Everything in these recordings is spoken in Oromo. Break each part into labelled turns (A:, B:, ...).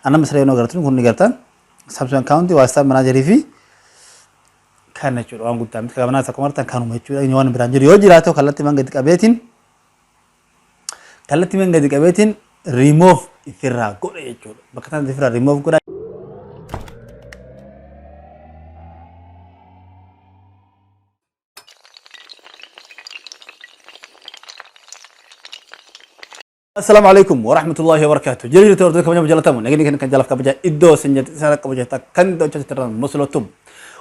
A: Anama siree yeroo agartan kun ni gartan. Samsung account, WhatsApp manager fi kan jechuudha waan guddaa miti. Kabanaa isa akkuma argitan kanuma jechuudha. Inni waan biraan jiru yoo jiraate kallattii man gadi qabeetiin remove ifirraa godha jechuudha. Bakka kanatti ifirraa remove godha. Assalaamu alaikum wa rahmatullahi wa barakatuh. Jira jirtu hordoftoota kabajamoo jaalatamu. Nageenyi kan kan jaalaf kabaja iddoo isin jirtu isaan kabaja kan hojjetan irraan muslotum.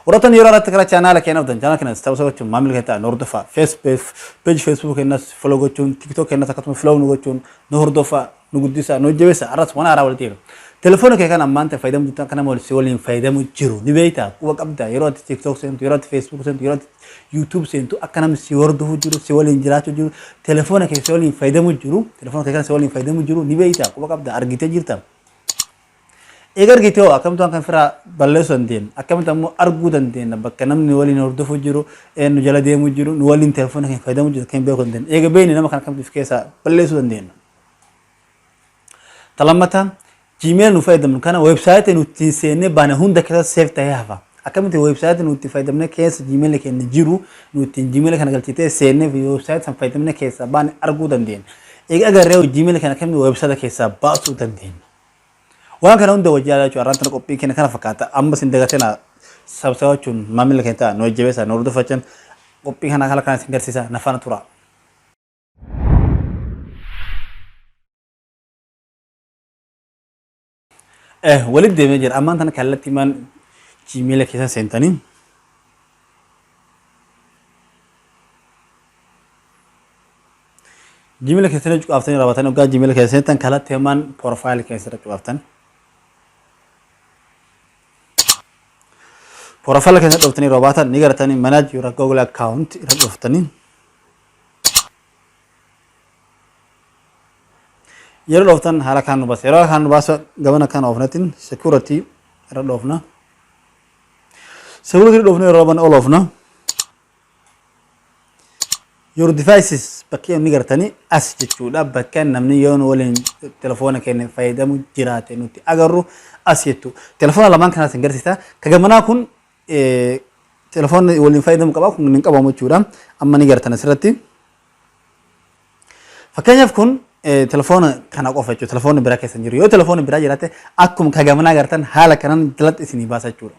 A: Warroottan yeroo irratti karaa chaanaala keenya dhuftan chaanaala keenya subscribe gochuun maamila keenya ta'an hordofaa. Facebook page Facebook keenyas follow gochuun, TikTok keenyas akkasuma follow nu gochuun nu hordofaa, nu guddisaa, nu jabeessaa. Arras waan haaraa walitti jiru. Telefoona kee kan ammaan ta'e fayyadamu jirtan kan nama si waliin fayyadamu jiru ni beektaa, quba qabda. Yeroo ati TikTok seentu, yeroo ati Facebook seentu, yeroo ati YouTube seentu akka namni si hordofu jiru, si waliin jiraachuu jiru, telefoona kee si waliin fayyadamu jiru, telefoona kee kan si waliin fayyadamu jiru ni beektaa, quba qabda, argitee jirta. Eega argite hoo akkamitti waan kan firaa balleessuu dandeenya? Akkamitti ammoo arguu dandeenya bakka namni waliin hordofuu jiru, nu jala deemuu jiru, nu waliin telefoona keenya fayyadamuu jiru kan beekuu dandeenya? Eega beekne nama kana akkamitti of keessaa balleessuu dandeenya? Talammataa, Gmail nu fayyadamnu kana website nu ittiin seennee baane hunda keessatti save ta'ee hafa. Akkamitti website nu itti fayyadamne keessa Gmail keenya jiru, nu ittiin Gmail kana galchitee seennee fi website san fayyadamne keessaa baane arguu dandeenya? Eega agarree Gmail kana akkamitti website keessaa baasuu dandeenya? Waan kana hunda wajjin ilaalaa jechuudha. Har'aan tana qophii keenya kana fakkaata. Ammas hin dagatinaa, subscribe gochuun maamila keenya ta'a, nu jajjabeessaa, nu hordofachan qophii kana haala kana isin garsiisa, na faana tura. Walitti deemee jira. Ammaan tana kallattii maan Gmail keessa seentanii Gmail keessa cuqaaftanii raawwatanii, hoggaa Gmail keessa seentan kallattii maan profile keessa cuqaaftan. Profile keessa dhuftanii yeroo baatan ni gartanii manage your Google account irra dhuftanii, yeroo dhooftan haala kaan nu baasa. Yeroo kaan nu baasa gabana kana oofnetin security irra dhoofna. Security dhoofna, yeroo ban ol oofna. Your devices bakkee inni gartanii as jechuudha. Bakka namni yoo nu waliin telefoona keenya fayyadamu jiraate nuti agarru as jettu. Telefoona lamaan kanas hin garsiisa. Ka gamanaa kun telefoonni waliin fayyadamu qaba, kun hin qabamu jechuudha. Amma ni gartan asirratti. Fakkeenyaaf kun telefoona kana qofa jechuudha. Telefoonni biraa keessa hin jiru. Yoo telefoonni biraa jiraate akkuma ka gamanaa gartan haala kanaan jalatti isinii baasa jechuudha.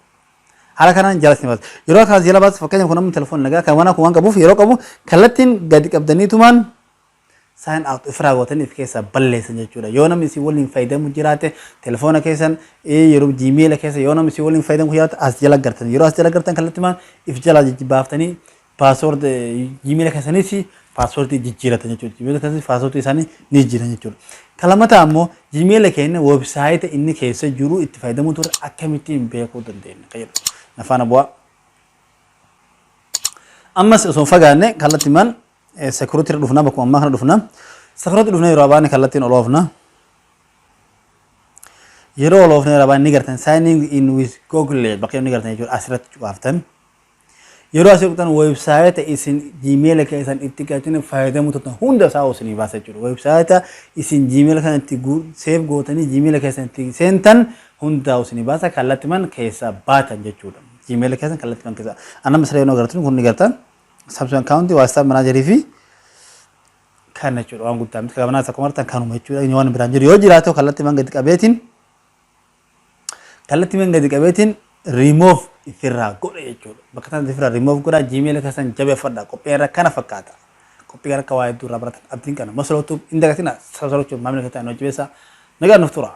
A: Haala kanaan jala isinii baasa. Yeroo kanas jala baasa, fakkeenyaaf kun amma telefoonni nagaa kan manaa kun waan qabuuf, yeroo qabu kallattiin gadi qabdaniitumaan sign out ofirraa gootanii of keessaa balleessan jechuudha. Yoo namni isin waliin fayyadamu jiraate telefoona keessan yeroo Gmail keessa yoo namni isin waliin fayyadamu jiraate as jala gartan. Yeroo as jala gartan kallattimaan if jala baaftanii password Gmail keessanis password jijjiiratan jechuudha. Gmail keessanis password isaanii ni jijjiiran jechuudha. Kan lammataa ammoo Gmail keenya website inni keessa jiru itti fayyadamuu ture akkamittiin beekuu dandeenya kan jedhu. Na faana bu'aa. Ammas osoo hin fagaanne kallattimaan security irra dhufna, bakkuma ammaa kana dhufna. Security dhufna, yeroo baane kallattiin ol oofna. Yeroo ol oofne yeroo baane ni gartan signing in with Google bakka inni gartan jechuudha, asirratti cuqaaftan. Yeroo asii dhuftan website isin Gmail keessan itti galchine fayyadamuu turtan hunda isaa isinii baasa jechuudha. Website isin Gmail kana itti save gootanii Gmail keessan itti seentan hunda isinii baasa, kallattiman keessa baatan jechuudha. Gmail keessan kallattiman keessa. Anama siree yeroo agartan kun ni gartan. Samsung account, WhatsApp manager fi kan jechuudha waan guddaa miti. Kabanaa akkuma argitan kanuma jechuudha. Inni waan biraan jiru yoo jiraate kallattii man gadi qabeetiin remove ifirraa godha jechuudha. Bakka kanatti ifirraa remove godha, Gmail keessan jabeeffadha. Qophii irra kana fakkaata. Qophii kana akka waa hedduu irraa baratan abdiin kana. Masolootu hin dagatina, subscribe gochuun maamila keessan hojii beessa. Nagaan nuuf tura.